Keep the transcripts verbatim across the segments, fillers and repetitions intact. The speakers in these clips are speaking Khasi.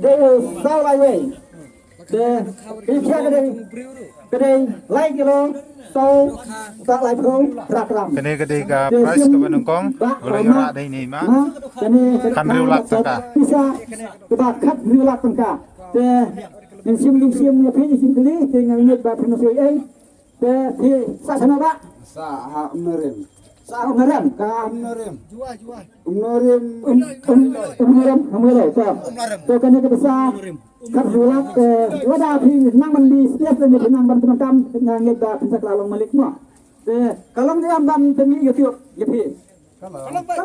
Te saw lai wei. Te pisa ka dei, ka dei lai kilo saw spah laiphew phra gram. Kane ka dei ka prize kaba nyngkong ba la ïoh rah da ine i ma. Kane ka dei khathynriew lak tyngka. Pisa kaba khathynriew lak tyngka. Te ngin shim, ngin shim ïa phi, ngin shim kylli, te nga ngeit ba phin ïoh ei. Te phi sah shano ba? Sah ha Umnorim. Sah ha Umnorim. Ka Umnorim. Umnorim. Um, um, Umnorim, Umnorim. To. To kane ka pisa khathynriew lak, te lada phi nang ban bi sniaf ne phi nang ban pyndonkam, nga ngeit ba phin sa kylla long malik mo. Te ka long ne em ban pynmih YouTube ïa phi? Ka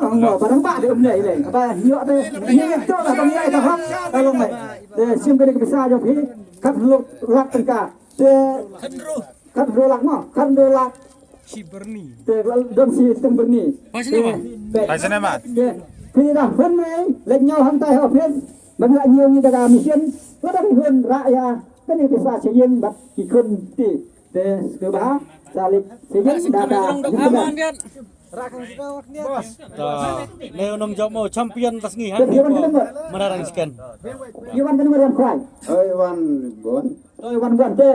long mo, ba dang ba de um lei lei. Ba ïoh de, ïoh to ba dang ïoh ka hok. Ka long mei. Te shim kane ka pisa jong phi khathynriew lak tyngka. Te khathynriew lak mo, khathynriew lak. Shi byrni. Te don shi teng byrni. Phai shane ma. Te, te, phi da hun ne, leit ñiew hangtai ha office. Ba la ñiew ngi da ka machine. Ba da hun rah ïa kane pisa sha ïing bad ki khun ti. Te sngewbha sa leit sha ïing da ka. Boss. Ta, ne u nongjop mo champion ta sngi ha. Te phi wan kane mo. Mana rang scan. Phi wan kane mo wan kwai. Oi wan bon. Oi wan bon te.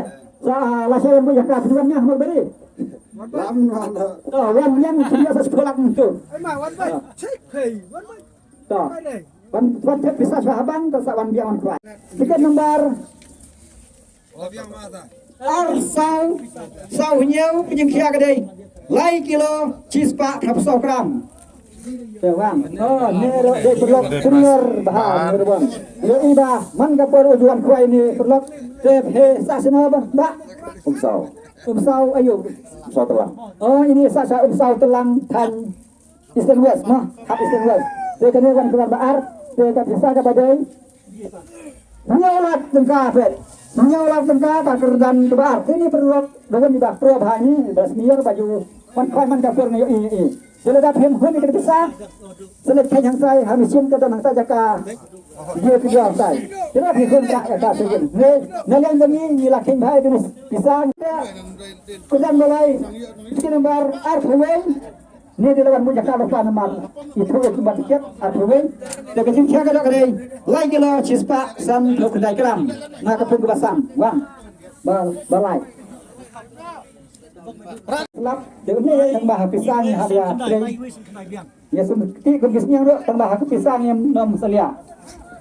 Sa la sa wan mo ïa ka phi wan ïa mo beri. Lam wan. To wan ïa phi ïa sa sekolah tu. Ai ma wan bai. Check pay wan bai. To. Wan wan te pisa sa habang ta sa wan biang wan kwai. Tiket nombar Ar saw, saw hynñiew, ka jingkhia ka dei lai kilo shi spah phra phew saw gram. Te wan. Oh, ne ruh dei paralok senior bha, ne ruh wan. Ïohi ba man ka por u ju wan khwai ne paralok. Te phi sah shano ba? Ba Umsaw. Umsaw aïu? Umsaw Tlang. Oh, ine sah sha Umsaw Tlang, thaiñ Eastern West, mo, hap Eastern West. Te kane wan kyrdan ba ar, te ka pisa kaba dei hynñiew lak tyngka, peit. Hynñiew lak tyngka ka kyrdan kaba ar. Te ine paralok da wan ba pro bha ine, ba senior ba ju wan khwai man ka por ne ïohi ïohi. Te lada phim hun ïa ka pisa, sa leit kheiñ hangtai ha machine ka don hangtai jaka. Ïa ka jaka hangtai. Te lada phim hun ka ïa ka sengin. Ne, ne leng da ngi ngi la kheiñ bha ïa ka pisa. Kyrdan ba lai. Tiket nombar arphew wei. Ni dei la wan mut jaka ba pan namar i three eight ba tiket, arphew wei. Te ka jingkhia ka dei lai kilo shi spah sanphew khyndai gram. Na ka pung kaba san, wan. Ba, ba lai. Lap, te une nang ba ha pisa ngi ha ïa trei. Ïa sum ti kum ki sniang ruh tang ba ha pisa ngi ym salia.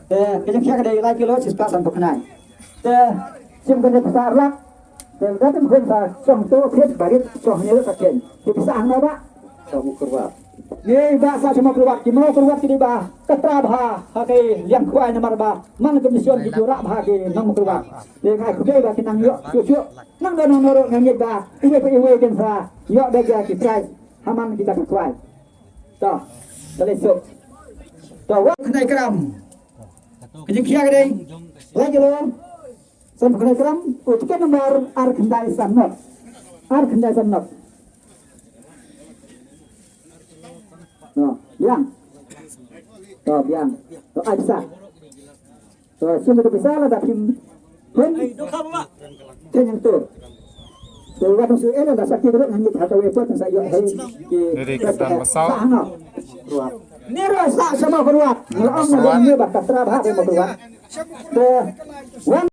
Te ka jingkhia ka dei lai kilo shi spah sanphew khyndai. Te shim kane pisa ar lak. Te ka dei khun sa shong to khit barit shong ne ka ken. Te pisa hangno ba? Sa Mawkyrwat. Ngi ba sa sha Mawkyrwat, ki Mawkyrwat ki dei ba ka tra bha ha ka liang khwai namar ba man ka mission ki ju rah bha ki nong Mawkyrwat. Te nga ai khublei ba ki nang ïoh shuh shuh. Nang don nang ruh nga ngeit ba iwei pa iwei kin sa ïoh da ki prize ha man ki jaka khwai. To, ka leit suk. To, wan khyndai gram. Ka jingkhia ka dei lai kilo sanphew khyndai gram, u tiket nombar ar khyndai san not. Ar khyndai san not. To, biang. To, biang. To, ai pisa. To, shim ka pisa lada phim hun. Te nyngtur. Te wat nang shu ïa lada sa ki ruh ngan ngeit ha kawei pat sa ïoh hei ki. Dei ka kyrdan ba saw. Sa hangno. Ni ruh sa sha Mawkyrwat. Nga ong nga dei ba ka tra bha ha Mawkyrwat. Te wan